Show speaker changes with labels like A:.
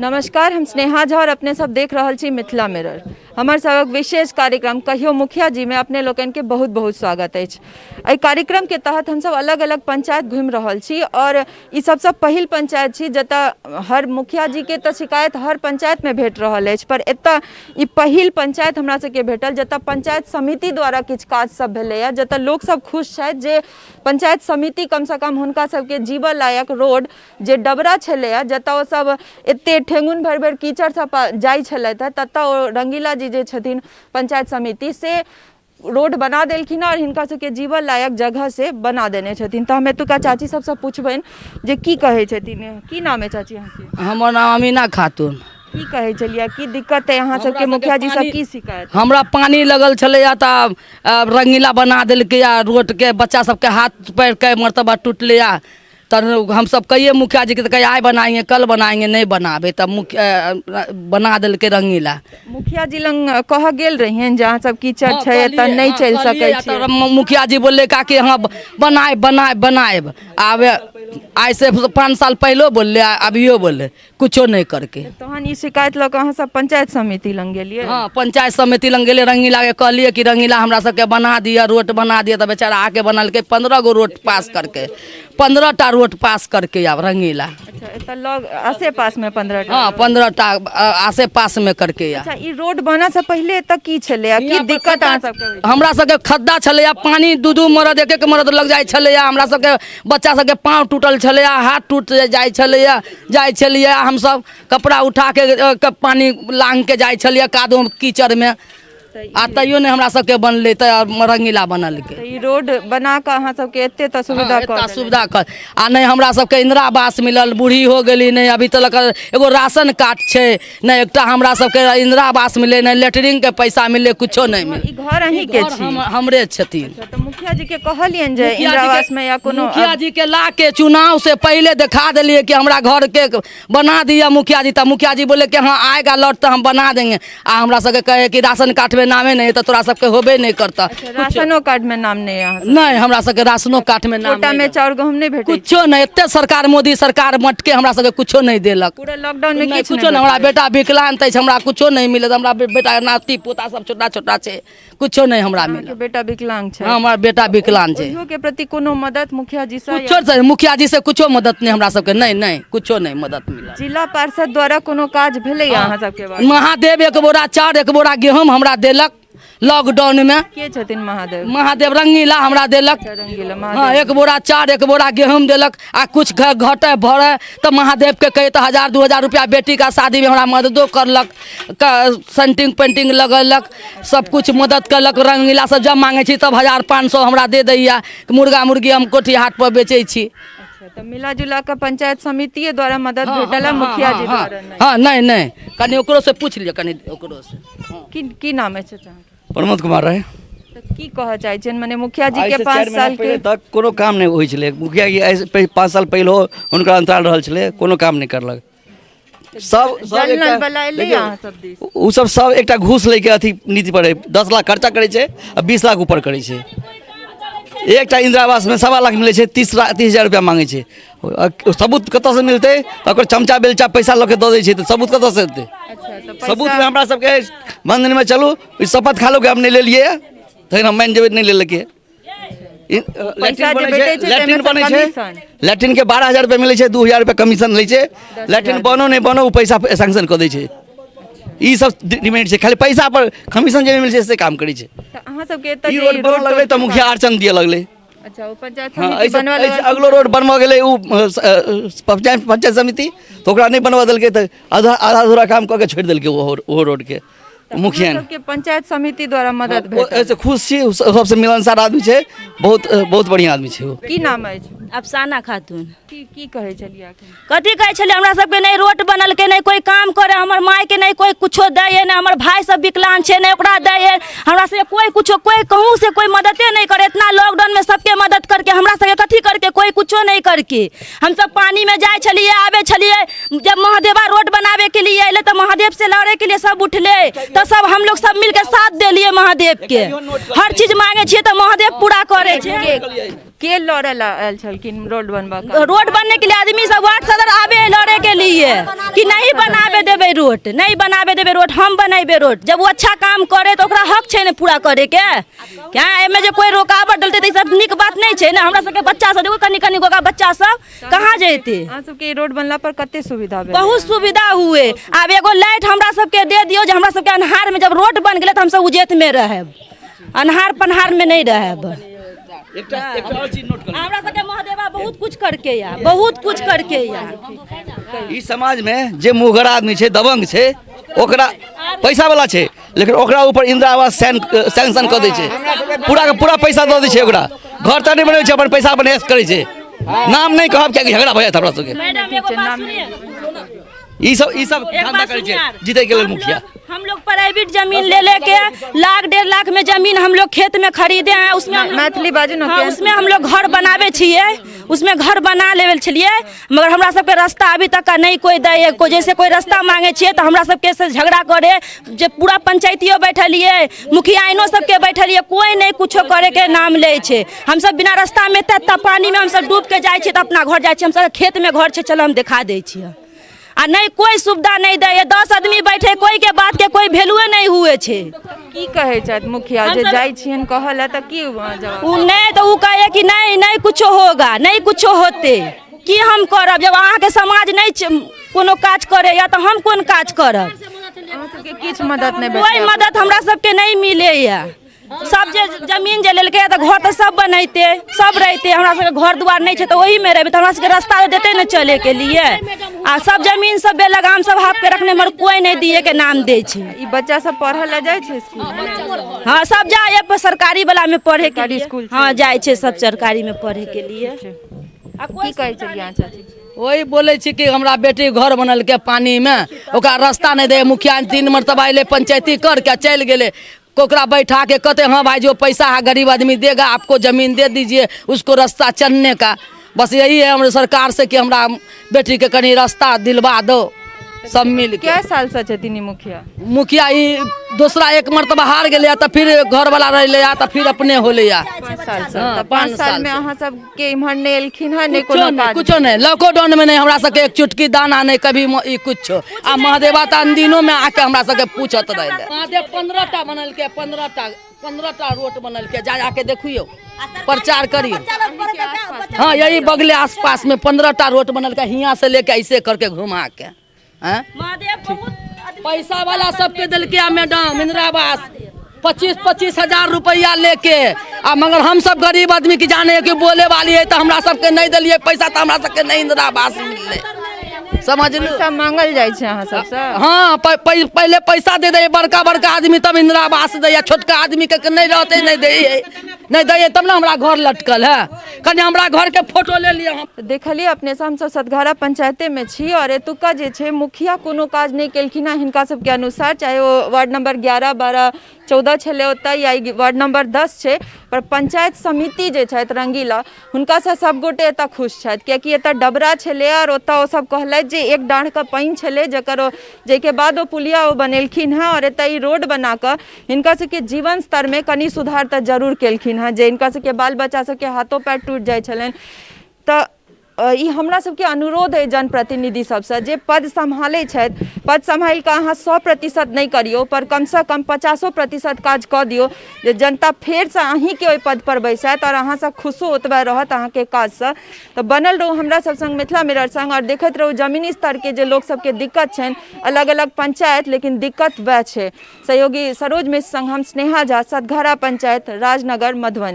A: नमस्कार, हम स्नेहा झा और अपने सब देख रहल छी मिथिला मिरर। हमर सबक विशेष कार्यक्रम कहियो मुखिया जी में अपने लोकनि के बहुत बहुत स्वागत अछि। एहि कार्यक्रम के तहत हम सब अलग अलग पंचायत घूमि रहल छी और ई सबसँ पहिल पंचायत छी जतऽ हर मुखिया जी के तऽ शिकायत हर पंचायत में भेट रहल अछि, पर एतऽ ई पहिल पंचायत हमरा सबके भेटल जतऽ पंचायत समिति द्वारा किछु काज सब भेलैए, जतऽ लोक सब खुश छथि जे पंचायत समिति कमसँ कम हुनका सबके जीवऽ लायक रोड जे डबरा छलैए जतऽ ओ सब एते ठेंगुन भरि भरि कीचड़सँ जाइ छलथि हँ, ततऽ ओ रंगीला जी जे छथिन पंचायत समिति से रोड बना देलखिन हँ और हिनका सबके जीवऽ लायक जगह से बना देने छथिन। तऽ हम एतुका चाची सबसँ पुछबनि जे की कहै छथिन। की नाम अइ चाची अहाँके?
B: हमर नाम अमीना खातून।
A: की कहै छलियै, की दिक्कत अइ अहाँ सबके, मुखिया जी सब की शिकायत?
B: हमरा पानी लगल छलैया तऽ रंगीला बना देलकैया रोडके, बच्चा सबके हाथ पैर कए मरतबा टूटलैया। तब हमसब कहिए मुखिया जीके तऽ कहिए आइ बनाएंगे कल बनाएंगे, नहि बनाबे, तब मुखिया बना देलकै रंगीला।
A: मुखिया जी लग कहऽ गेल रहियनि जे अहाँ सब कीचड़ छै एतऽ नहि चलि सकै छी?
B: मुखिया जी बोलले का कि हाँ बनाएब बनाएब बनाएब। आब आइ से 5 साल पहिलो बोलले, अभियो बोलले, कुछो नहि करके।
A: तहन ई शिकायत लऽ कऽ अहाँ सब पंचायत समिति लग गेलियै?
B: हँ, पंचायत समिति लग गेलियै, रंगीला के कहलियै कि रंगीला हमरा सबके बना दिअ, रोड बना दिअ। तऽ बेचारा आके बनेलकै, 15 गो रोड पास करके, 15 टा रोड पास करके आब रंगीला।
A: अच्छा, एतऽ लग आसे पास में 15 टा?
B: हँ, 15 टा आसे पास में करके।
A: अच्छा, ई रोड बनऽ से पहिले एतऽ की छलै, की दिक्कत अहाँ सबके होइ?
B: हमरा सबके खद्दा छलैया, पानी 2-2 मरद 1-1 मरद लग जाइ छलैया। हमरा सबके बच्चा सबके पाँव टूटल छलैया, हाथ टूट जाइ छलैया। जाइ छलियै हमसब कपड़ा उठाके पानी लांघके जाइ छलियै कादो कीचड़मे, आ तैयो नहि हमरा सबके बनलै, तऽ रंगीला बनलकै।
A: ई रोड बना कऽ अहाँ सबके एते तऽ सुविधा
B: कऽ देलकै। सुविधा कऽ, आ नहि हमरा सबके इंदिरा आवास मिलल, बूढ़ी हो गेली, नहि अभी तलक एगो राशन कार्ड छै, नहि एकटा हमरा सबके इंदिरा आवास मिललै, नहि लेटरिनके पैसा मिललै, कुछो नहि मिललै।
A: ई घर अहींके छी?
B: हमरे छथिन।
A: तऽ मुखिया जी के कहलियनि जे इंदिरा आवास में या कोनो?
B: मुखिया जी के ला के चुनाव से पहले दिखा दिलिए कि हमरा घर के बना दिया मुखिया जी। तऽ मुखिया जी बोले कि हाँ आएगा लौट तऽ हम बना देंगे। आ हमरा सबके कहे कि राशन कार्ड में नामे नहीं है तऽ तोरा सबके होबे नहीं करता।
A: राशनो कार्ड में नाम नहीं है?
B: नहीं, हमरा सबके राशनो कार्ड में नाम
A: कोटा में चाउर गहूम नहीं भेटै?
B: कुछो नहीं। एते सरकार मोदी सरकार मटके हमरा सबके कुछो नहीं देलक।
A: पूरा लॉकडाउन में
B: किछु नहीं? हमरा बेटा विकलांग अछि, हमरा कुछो नहीं मिलत। हमरा बेटा नाती पोता सब छोटा छोटा छै, कुछो नहीं हमरा मिलल।
A: बेटा विकलांग छै?
B: हाँ, हमर बेटा विकलांग छै।
A: ओहियो के प्रति कोनो मदद मुखिया जी से?
B: कुछो से, मुखिया जी से कुछो मदद नहीं हमरा सबके, नहीं नहीं कुछो नहीं मदद मिलल।
A: जिला पार्षद द्वारा कोनो काज भेलै अहाँ सबके बारे?
B: महादेव 1 बोरा चाउर 1 बोरा गेहूं हमरा देलक लॉकडाउन में।
A: के छथिन महादेव?
B: महादेव रंगीला हमरा देलक।
A: रंगीला।
B: हाँ, 1 बोरा चाउर 1 बोरा गेहूं देलक। आ कुछ घटे भरे तऽ महादेव के कही तऽ 1000-2000 रुपया बेटी का शादी में हमरा मददो करलक, सेंटिंग पेंटिंग लगेलक, सब कुछ मदद करलक। रंगीला सब जब मांगे छी तब 1500 हमरा दे दैया, मुर्गा मुर्गी हम कोठी हाट पर बेचै छी।
A: अच्छा, तऽ मिला जुला कऽ पंचायत समितिये द्वारा मदद भेटल है, मुखिया जी द्वारा नहि?
B: हँ, नहि नहि, कनि ओकरो से पूछि लिअ, कनि ओकरो से।
A: की नाम अछि अहाँके?
C: प्रमोद कुमार राय।
A: तऽ की कहऽ चाहै छियनि, मने मुखिया जी के
C: आइसँ
A: 5
C: 4 महीना
A: साल के
C: पहिले तक कोनो काम नहि होइ छलै मुखिया जी। आइसँ 5 साल पहिलो हुनकर अंतराल रहल छलै, कोनो काम नहि करलक। सब सब
A: जल नल
C: एकटा-
A: वाला एलै
C: देखियौ,
A: अहाँ सब दिस?
C: ओ सब सब एकटा घूस लैके अथी नीति पर है। 10 लाख खर्चा करै छै आ 20 लाख ऊपर करै छै। एकटा इंदिरा आवासमे 1.25 लाख मिलै छै, 30 लाख 30 हजार रुपया मांगै छै। सबूत कतऽसँ मिलतै? तऽ ओकर चमचा बेलचा पैसा लऽ के दऽ दै छै, तऽ सबूत कतऽसँ एतै?
A: अच्छा, तऽ
C: सबूतमे हमरा सबके मन्दिरमे चलू, ई शपथ खा लो कि हम नहि लेलियै, तखन हम मानि जेबै नहि लेलकै।
A: पैसा जे भेटै छै
C: लैट्रिन
A: ताहिमे
C: बनै छै,
A: कमीशन।
C: लैट्रिन के 12000 रुपया मिलै छै, 2000 रुपया कमीशन लै छै। लैट्रिन बनो नहि बनो, ओ पैसा सैंक्शन कऽ दै छै। ई सब डिमांड छै, खाली पैसा पर कमीशन जे मिलै छै से काम करै छै।
A: तऽ अहाँ सबके एतऽ
C: ई
A: जे
C: रोड
A: ई
C: बनऽ
A: रोड
C: लगलै तऽ मुखिया अड़चन दिअ लगलै।
A: अच्छा, ओ पंचायत
C: हँ,
A: समिति
C: एहिसँ
A: बनबऽ
C: एहिसँ
A: लगल।
C: अगलो रोड बनबऽ गेलै ओ पंचायत समिति, तऽ ओकरा नहि बनबऽ देलकै, तऽ आधा आधा अधूरा काम कऽ के छोड़ि देलकै ओहो रोडके मुखिया।
A: सबके पंचायत समिति द्वारा मदद भेटल।
C: एहिसँ खुश छी, सबसँ मिलनसार आदमी छै, बहुत बहुत बढ़िआँ आदमी छै ओ।
A: की नाम अछि?
D: अफसाना खातून।
A: की कहै छलियै अखन?
D: कथी कहै छलियै, हमरा सबके नहि रोड बनलकै, नहि कोइ काम करे, हमर मायके नहि कोइ कुछो दैये, नहि हमर भाय सब विकलांग छै, नहि ओकरा दैये। हमरा सबके कोइ कुछो, कोइ कहूँ से कोइ मददे नहि करे। इतना लॉकडाउनमे सबके मदद करके हमरा सबके कथी करके, कोइ कुछो नहि करके। हमसब पानीमे जाइ छलियै, आबै छलियै। जब महादेवा रोड बनावे के लिए अयलै तऽ महादेव से लड़े के लिए सब उठले, तऽ सब हमलोग सब मिलके साथ देलियै महादेव के। हर चीज मांगे छियै तऽ महादेव पूरा करे छै।
A: के लड़े ला आयल छलखिन रोड बनबा के?
D: रोड बनने के लिए आदमी सब वार्ड सदर आबे है लड़े के लिए कि नहीं बनाबे देबै रोड, नहीं बनाबे देबै रोड, हम बनेबै रोड। जब वो अच्छा काम करे तऽ ओकरा हक छै ने पूरा करे के। क्या एहिमे जे कोई रोकावट डलतै तऽ ई सब नीक बात नहि छै ने। हमरा सबके बच्चा सब देखो, कनी कनी गोका बच्चा सब कहाँ जैते?
A: अहाँ सबके ई रोड बनला पर कते सुविधा भेल?
D: बहुत सुविधा हुए। आब एगो लाइट हमरा सबके दे दियौ जे हमरा सबके अन्हार में जब रोड बन गेलै तऽ हमसब उजेत में रहब, अन्हार पन्हार में नहीं रहब।
C: एकटा एकटा और चीज नोट कर।
D: हमरा सबके महादेवा बहुत कुछ करके या, बहुत कुछ करके या।
C: ई समाज में जे मुहगर आदमी छै, दबंग छै, ओकरा पैसा वाला छै, लेकिन ओकरा ऊपर इंदिरा आवास सैंक्शन कऽ दै छै, पूरा के पूरा पैसा दऽ दै छै। ओकरा घर तऽ नहि बनबै छै, अपन पैसा अपन ऐश करै छै। नाम नहि कहब कियाकि झगड़ा भऽ जायत हमरा सबके।
D: मैडम, एगो बात सुनिए।
C: ई सब
D: एक
C: धंधा
D: बात
C: करै छै
D: सुनिए।
C: जीते के लेल मुखिया।
D: हम लोग प्राइवेट जमीन ले लेके लाख 1.5 लाख में जमीन हम लोग खेत में खरीदे हैं, उसमें हम लोग-
A: मैथिली बाजू ने।
D: हाँ, उसमें हम लोग घर बनावे छियै, उसमें घर बना लेवल छलियै, मगर हमरा सबके रास्ता अभी तक का नहीं कोई दै। कोई जैसे कोई रास्ता मांगे छियै तऽ हमरा सबके से झगड़ा करे। जे पूरा पंचायतियो बैठलियै, मुखियाइनो सबके बैठलियै, कोई नहीं कुछो करे के नाम लै छै। हमसब बिना रास्ता में एते पानी में हमसब डूब के जाइ छियै तऽ अपना घर जाइ छियै। हमसब खेत में घर छै, चलो हम देखा दै छियै। आ नहि कोई सुविधा नहीं दै, 10 आदमी बैठे, कोई के बात के कोई वैल्यूए नहीं हुए छै।
A: की कहै छथि मुखिया जे
D: हमसब-
A: जाइ छियनि कहऽ लए तऽ की जवाब?
D: उ नहि तऽ उ कहे कि नहीं, नहीं कुछो होगा, नहीं कुछो होते। की हम करब जब अहाँके समाज नहि कोनो काज करैया तऽ हम कोन काज करब?
A: अहाँ सबके किछु मदद नहि
D: कोई
A: भेटल?
D: मदद हमरा सबके नहीं मिलैया। सब जे जमीन जे लेलकै तऽ घर तऽ सब बनैते, सब रहिते। हमरा सबके घर दुआर नहि छै तऽ ओहीमे रहबै, तऽ हमरा सबके रास्ता देतै ने चले के लिए? आ सब जमीन सब बेलगाम, सब हाफ के रखने, मगर कोई नहीं दिए के नाम दै छै।
A: ई बच्चा सब पढ़ऽ लए जाइ छै स्कूल?
D: हाँ, सब जाए सरकारी वाला में पढ़े के
A: सरकारी
D: लिए।
A: स्कूल छै?
D: हाँ, जाइ छै सब सरकारी में पढ़े के लिए। आ कोई
A: की कहै छलियै अहाँ चाची?
B: वही बोलै छी कि हमरा बेटी घर बनलकै पानीमे, ओकरा रास्ता नहि दै मुखिया। तीन मरतबा अयलै, पंचायती करके चलि गेलै। ओकरा बैठा के कहते, हाँ भाई, जो पैसा है गरीब आदमी देगा आपको, जमीन दे दीजिए उसको रास्ता चलने का। बस यही है हमारे सरकार से कि हमरा बेटी के कनी रास्ता दिलवा दो सब मिल के।
A: कै सालसँ छथिन ई मुखिया?
B: मुखिया ई दूसरा एक मरतबा हार गेलै तऽ फिर घर वाला रहलै तऽ फिर अपने होलै।
A: 5 सालसँ?
B: हाँ,
A: तऽ
B: 5
A: 5 साल
B: साल
A: मे
B: से।
A: अहाँ सबके इम्हर नहि एलखिन हँ, नहि
B: कुछो
A: कोनो
B: नहीं।
A: काज?
B: कुछो नहीं, लॉकडाउन में नहीं हमरा सबके एक चुटकी दाना नहीं कभी ई कुछो। आ महादेवा तऽ अनदिनो में आके हमरा सबके पूछत रहे। महादेव 15 टा बनलकै, 15 टा, 15 टा रोड बनलकै। जा जाके देखियौ, प्रचार करियौ। हाँ, यही बगले आस पास में 15 टा रोड बनलकै, हियाँ से लेके ऐसे करके घुमा के हैं।
D: महादेव बहुत
B: पैसा वाला सबके देलकै आ मैडम इंदिरा आवास 25-25 हजार रुपया लेके आ, मगर हम सब गरीब आदमी की जाने कि बोले वाली है तऽ हमरा सबके नहि देलियै पैसा, तऽ हमरा सबके नहि इंदिरा आवास मिललै, समझलू?
A: पैसा मांगल जाइ छै अहाँ सबसँ?
B: हाँ, पहिले पैसा दे दै बड़का बड़का आदमी तब इंदिरा आवास दैया। छोटका आदमी के नहि रहतै, नहि दै, नहि दैए तब ने। हमरा घर लटकल है, कनि हमरा घर के फोटो ले लिअ हम।
A: तऽ देखलियै अपने से, हमसब सतघारा पंचायतेमे छी आओर एतुका जे छै मुखिया कोनो काज नहि केलखिन हँ हिनका सबके अनुसार, चाहे ओ वार्ड नंबर 11, 12, 14 छलै ओतऽ या ई वार्ड नंबर 10 छै। पर पंचायत समिति जे छथि रंगीला, हुनकासँ सबगोटे एतऽ खुश छथि, कियाकि एतऽ डबरा छलै आओर ओतऽ ओ सब कहलथि जे एक डाँढ़के पानि छलै, जकर ओ जाहिके बाद ओ पुलिया ओ बनेलखिन हँ। आओर एतऽ ई रोड बनाकऽ हिनका सबके जीवन स्तरमे कनि सुधार तऽ जरूर केलखिन हँ, जे हिनका सबके बाल बच्चा सबके हाथो पैर टूटि जाइ छलनि। तऽ ई हमरा सबके अनुरोध अइ जनप्रतिनिधि सबसँ जे पद सम्हालै छथि, पद सम्हालि कऽ अहाँ 100% नहि करियौ, पर कमसँ कम 50% काज कऽ दियौ जे जनता फेरसँ अहीँके ओहि पदपर बैसायत आओर अहाँसँ खुशो ओतबे रहत अहाँके काजसँ। तऽ बनल रहू हमरा सब संग, मिथिला मिरर संग, आओर देखैत रहू जमीनी स्तरके जे लोक सबके दिक्कत छनि। अलग अलग पंचायत, लेकिन दिक्कत वएह छै। सहयोगी सरोज मिश्र संग हम स्नेहा झा, सतघारा पंचायत, राजनगर, मधुबनी।